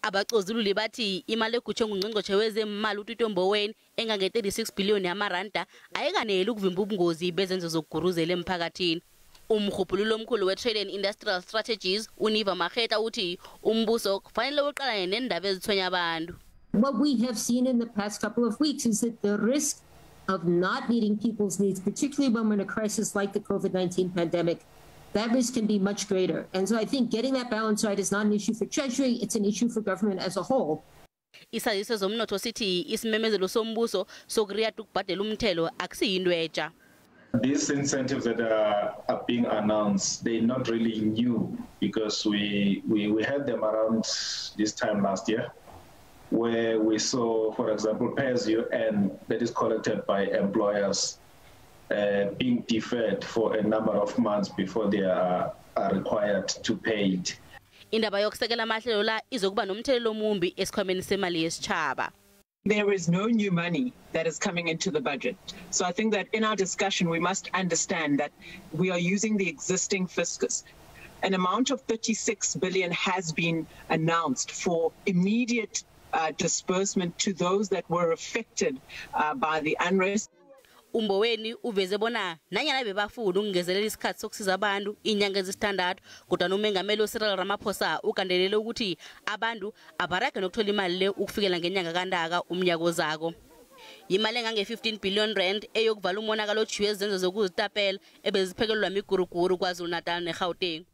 Abacozululi bathi imali egutjhwe ngungqongqotjhe wezemali uTito Mboweni engange-36 billion yamaranda ayikaneli ukuvimba ubungozi bezenzo zokuguruzela emphakathini. Umrhubhululo omkhulu we-Trade and Industrial Strategies uNiva Makgetla uthi umbuso kufanele uqalane neendaba ezithonya abantu. What we have seen in the past couple of weeks is that the risk of not meeting people's needs, particularly when we're in a crisis like the COVID-19 pandemic, that risk can be much greater. And so I think getting that balance right is not an issue for Treasury, it's an issue for government as a whole. Isaziso zomnotho sithi isimemezelo sombuso sokuriyada ukubhadela umthelo akusiyinto etsha. These incentives that are being announced, they're not really new because we had them around this time last year, where we saw, for example, pay as you earn that is collected by employers being deferred for a number of months before they are required to pay it. Indaba yokusekela amahlelo la izokuba nomthelelo omumbi esikhwameni semali yesitjhaba. There is no new money that is coming into the budget. So I think that in our discussion, we must understand that we are using the existing fiscus. An amount of 36 billion has been announced for immediate disbursement to those that were affected by the unrest. Umboweni uveze bona nanyana bebafuna ukungezelela isikhathi sokusiza abantu inyanga ezisithandathu, kodwa umengameli uCyril Ramaphosa ugandelele ukuthi abantu abarage nokuthola imali le ukufikela ngenyanga kaNtaka umnyaka ozako. Imali engange-15 billion rand eyokuvala umonakalo otjhiywe izenzo zokuzitapela ebeziphekelelwa miguruguru KwaZulu-Natal neGauteng.